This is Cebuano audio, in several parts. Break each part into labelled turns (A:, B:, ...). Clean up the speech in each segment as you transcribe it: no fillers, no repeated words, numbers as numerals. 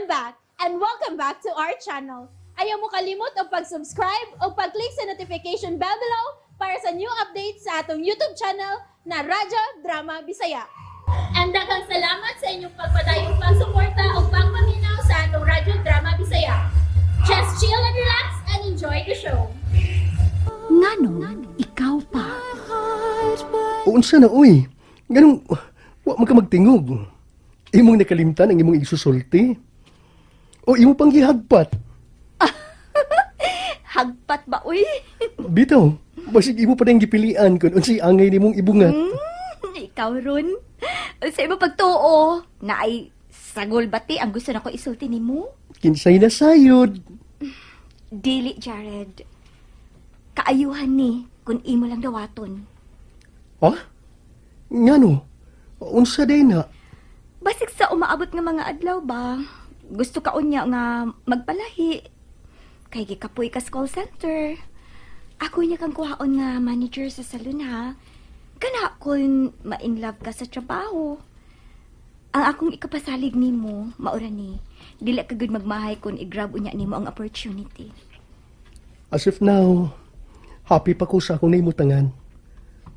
A: I'm back and welcome back to our channel. Ayaw mo kalimot og pag-subscribe o pag-click sa notification bell below para sa new updates sa atong YouTube channel na Radyo Drama Bisaya. And daghang salamat sa inyong pagpadayong pagsuporta o pagpaminaw sa atong Radyo Drama Bisaya. Just chill and relax and enjoy the show.
B: Nganong ikaw pa?
C: Unsa na uy? Ganong wa man ka magtingog. Imong nakalimtan ang imong isusulti. O imo pang gihagpat.
B: Hagpat ba, uy?
C: Bitaw, basig imo pa nang gipilian kung unsay angay nimong ibungat.
B: Ikaw ron. Sa imo pagtuo, na ay sagol bati ang gusto nako isulti nimo?
C: Kinsay na sayod.
B: Dili, Jared. Kaayuhan ni kung imo lang dawaton.
C: Ha? Ngano? Unsa day na?
B: Basig sa umaabot nga mga adlaw ba? Gusto ka unya nga magpalahi. Kay gikapoy ka sa call center. Ako niya kang kuhaon nga manager sa salon ha. Kana kung ma-in love ka sa trabaho. Ang akong ikapasalig nimo, maura ni. Dili ka gud magmahay kung i-grab unya nimo ang opportunity.
C: As if now, happy pa ko sa akong naimutangan.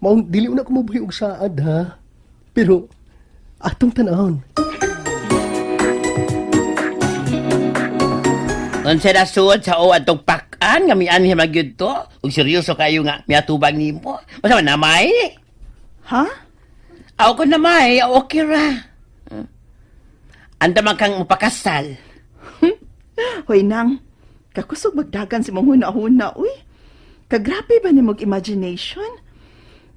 C: Maong dili na ko mabuhi og saad ha. Pero atong tan-awon.
D: Unsa na suod sa o atong pakan nga mianhi magyud to? Ug seryoso kayo nga miatubang nimo. Unsa man namay?
E: Ha?
D: Aw ko namay, okay ra. Anda man kang mapakasal.
E: Hoy nang, kakusog magdagan si mong huna-huna, uy. Kagrabe ba ni mong imagination?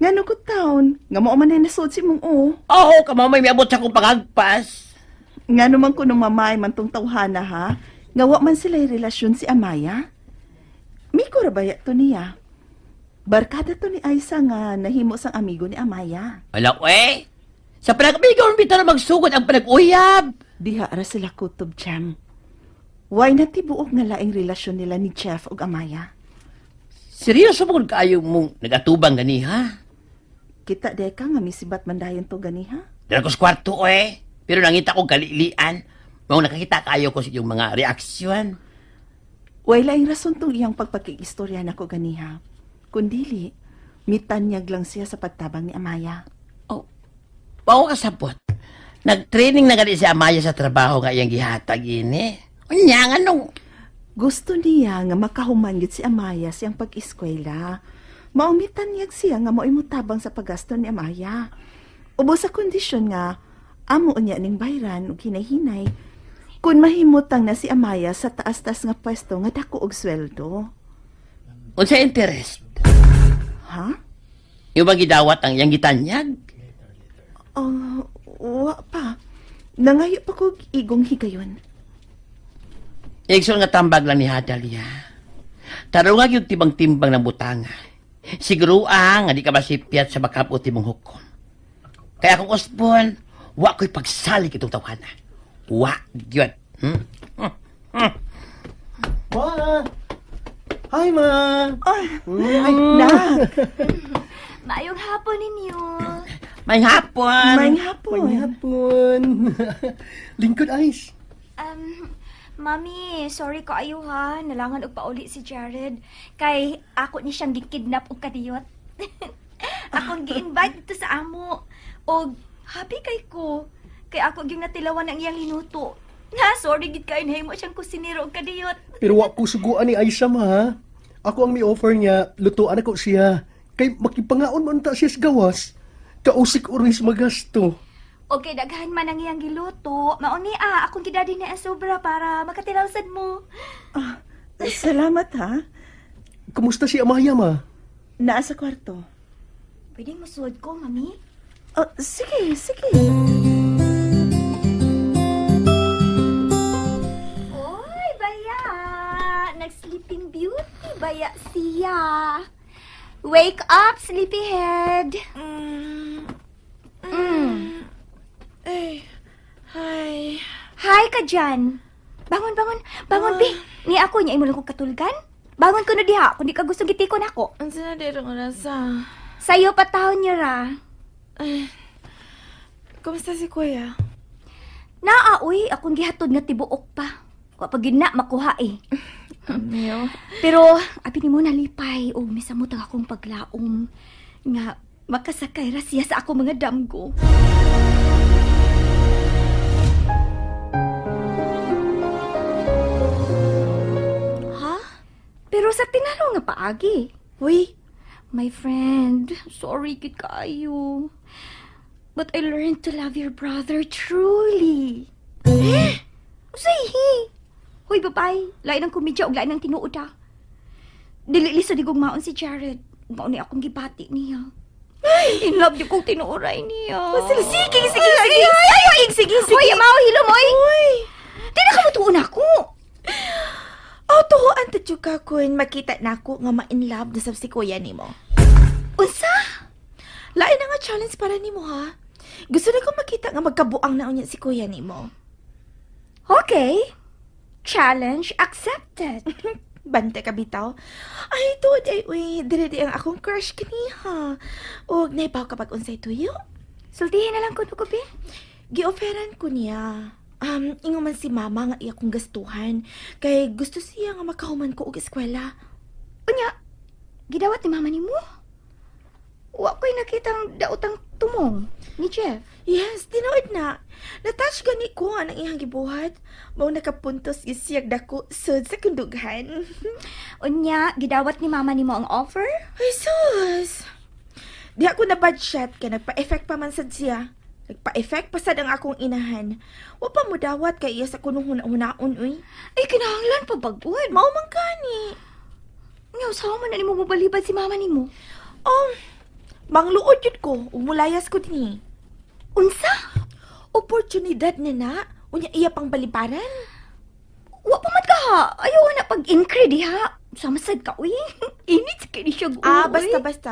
E: Nga no ko taon, nga mao man ay nasuod si mong o.
D: Oo, kamo may miabot sa akong pangagpas.
E: Nga naman ko nung mamay man tong tawhana ha, nga wa man sila relasyon si Amaya. Miko ra baya to niya. Barkada to ni Aisa nga nahimo sang amigo ni Amaya.
D: Wala, eh. Sa panag-amigo, bitaw na magsugod ang panag-uyab.
E: Diha ra sila kutob jam. Why na tibuok nga laing relasyon nila ni Jeff ug Amaya?
D: Seryoso mo kung kaayo mong nagatubang gani, ha?
E: Kita deka nga misibat man dayon to ganiha.
D: Dala ko sa kwarto, eh. Pero nangita ko kalilian. Mao nakakita kayo ko sa iyong mga reaksyon.
E: Way laing rason tong iyang pagpakikistorya nako ganiha. Kundili, mitanyag lang siya sa pagtabang ni Amaya.
D: Oh, Bago kasabot. Nag-training na gani si Amaya sa trabaho nga iyang gihatag ini. Unya nga nung.
E: Gusto niya nga makahuman gyud si Amaya siyang pag-eskwela. Maong mitanyag siya nga mao'y motabang sa paggasto ni Amaya. Ubos sa kondisyon nga amo niya ning bayran ug hinay-hinay. Kun mahimutang na si Amaya sa taas-taas nga pwesto nga dako og sweldo.
D: Unsa interest?
E: Ha?
D: Yung bang gidawat ang iyang gitanyag?
E: Oh, wa pa. Nangayo pa kog igong higayon.
D: Igsoon nga tambag lang ni Hadalia. Tarunga yung tibang-timbang ng butanga. Siguro ang nga di ka masipyat sa makapot imong hukom. Kaya kung usbon, wa ko'y pagsalig itong tawhana. Wa gyud.
C: Ma! Hi, Ma!
E: Ay, ay, nak.
B: Maayong hapon ninyo.
D: May hapon.
E: Maayong hapon.
C: May hapon. Lingkod Ice.
B: Mami, sorry ko ayo ha. Nalangan og pauli si Jared. Kay ako ni siyang gikidnap og kadiyot. Akong gi-invite dito sa amo. Og happy kay ko. Kay ako gyud natilawan ang iyang linuto. Na, sorry gid kay nahimo siyang kusinero og kadiyot.
C: Pero wa ko suguan ni Aisha, ma. Ako ang mi-offer niya, lutuan ako siya. Kay makipangaon man ta siya sa gawas. Kausik oris magasto.
B: Okay, daghan man ang iyang giluto. Mao ni ah, akong gidadi na ang sobra para makatilaw sad mo.
E: Ah, salamat ha.
C: Kumusta si Amaya, ma?
E: Naa sa kwarto.
B: Pwede mo suod ko, mami?
E: Oh, sige, sige.
B: Oy, baya! Nag-sleeping beauty baya siya. Wake up, sleepyhead!
F: Ay, hi.
B: Hi ka dyan! Bangon, bangon! Bangon, bi! Ni ako, niya imo lang kong katulgan? Bangon ko na diha, kung di ka gusto gitikon ako.
F: Ang sinadero ko na sa.
B: Sayo pa taon niya ra.
F: Ay, kumusta si Kuya?
B: Naa uy, akong gihatod nga tibuok pa. Wa pa gyud na makuha eh.
F: Amiyo.
B: Pero abi nimo nalipay og misamot ang akong paglaom nga makasakay ra siya sa ako mga damgo.
F: Ha?
B: Pero sa tinarong nga paagi.
F: Uy,
B: My friend, sorry gid kaayo. But I learned to love your brother truly. Eh? Usay, Hoy, babay. Lain ang komedya ug lain ang tinuod ha. Dili lisod igugmaon si Jared. Mao ni akong gibati niya. In love yung kong tinuoray niya.
F: Sige, sige, sige, sige, sige, sige, sige.
B: Hoy, amaw, hilom, oy!
F: Uy!
B: Di na kamutuon ako!
F: Oh, tuhuan ta jud ka kun makita nako nga ma-in love na sab si kuya nimo.
B: Unsa?
F: Lain na nga challenge para nimo ha. Gusto na ko makita nga magkabuang na unya si kuya nimo.
B: Okay. Challenge accepted.
F: Bante ka bitaw. Ay, tuod ay uy, dire di ang akong crush kaniha. Ug naipaw kapag unsay tuyo.
B: Sultihin na lang ko ko, be.
F: Gioferan ko niya. Ingo man si mama nga iya kong gastuhan kay gusto siya nga makahuman ko og eskwela.
B: Unya, gidawat ni mama nimo. Wa ko'y nakitang daotang tumong ni Jeff.
F: Yes, tinuod na. Natouch gani ko ang iyang gibuhat. Mao nakapuntos gisiyag dako sud sa kundughan.
B: Unya, gidawat ni mama nimo ang offer?
F: Ay sus. Di ako na bad shot kay nagpa-effect pa man sad siya. Nagpa-effect pa sad ang akong inahan. Wa pa mo dawat kay iya sa kunong huna-hunaon uy.
B: Ay, kinahanglan pa bagod.
F: Mao man kani.
B: Nga, usawa man na nimo mobalibad si mama nimo.
F: Oh, mangluod yun ko. Ug mulayas ko dinhi.
B: Unsa?
F: Oportunidad na na. Unya iya pang balibaran.
B: Wa pa man ka ha. Ayaw na pag-incre diha. Sama sad ka, uy. Init kay ni siya
F: Ah, basta basta.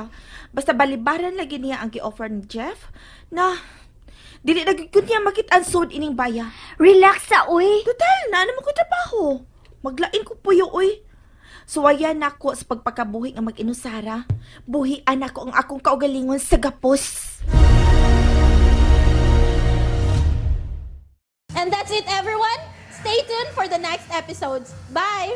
F: Basta balibaran lagi niya ang gi-offer ni Jeff na dili na gyud ko niya makit-an sud ining baya.
B: Relax sa, uy.
F: Total, na naman ko trabaho. Maglain ko puyo, uy. Suwayan nako sa pagpakabuhi nga mag-inusara. Buhian nako ang akong kaugalingon sa gapos.
A: And that's it, everyone. Stay tuned for the next episodes. Bye!